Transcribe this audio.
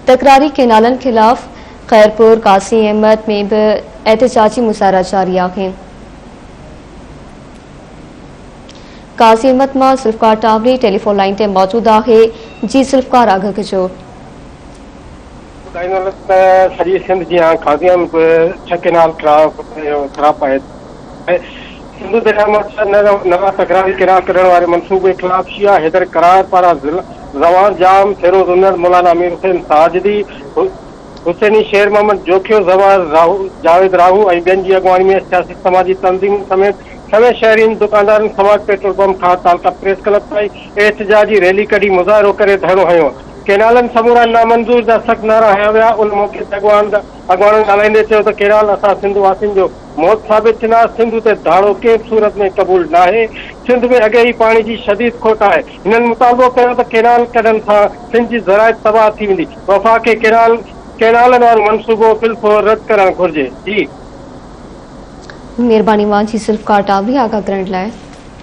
تڪراري ڪينالن خلاف خيرپور، قاضي احمد ۾ به احتجاجي مظاهرا جاري آهن. قاضي احمد مان ذوالفقار ٽاوري ٽيليفون لائين تي موجود آهي، جي ذوالفقار آگاهه ڪجو. ٻڌائيندو ته سڄي سنڌ جيان قاضي احمد به ڇهه ڪينال خراب آهي. سنڌو درياء مان ڇهه نوان تڪراري ڪينال ڪڍڻ واري منصوبي خلاف شيعا حيدر قرار پاران زوان ڄام، فيروز انڙ، مولانا امير حسين ساجدي، حسيني شير محمد جوکيو، زوار جاويد راهو ۽ ٻين جي اڳواڻي ۾ سياسي سماجي تنظيمن سميت سوين شهرين، دڪاندارن سماج پيٽرول پمپ کان تعلقه پريس ڪلب تائين احتجاجي ريلي ڪڍي مظاهرو ڪري ڌرڻو هنيو. ڪينالن سمورا نامنظور جا سخت نعرا هنيا ويا. ان موقعي تي اڳواڻن ڳالهائيندي چيو ته ڪينال اسان سنڌ واسين جو موت ثابت ٿيندا، سنڌ تي ڌاڙو ڪنهن به صورت ۾ قبول ناهي، سنڌ ۾ اڳي ئي پاڻي جي شديد کوٽ آهي. هنن مطالبو ڪيو ته ڪينال ڪڍڻ سان سنڌ جي زراعت تباهه ٿي ويندي، وفاق کي ڪينال ڪينالن وارو منصوبو في الفور رد ڪرڻ گهرجي. جي. مهرباني اوهان جي ذوالفقار ٽاوري آگاهه ڪرڻ لاء.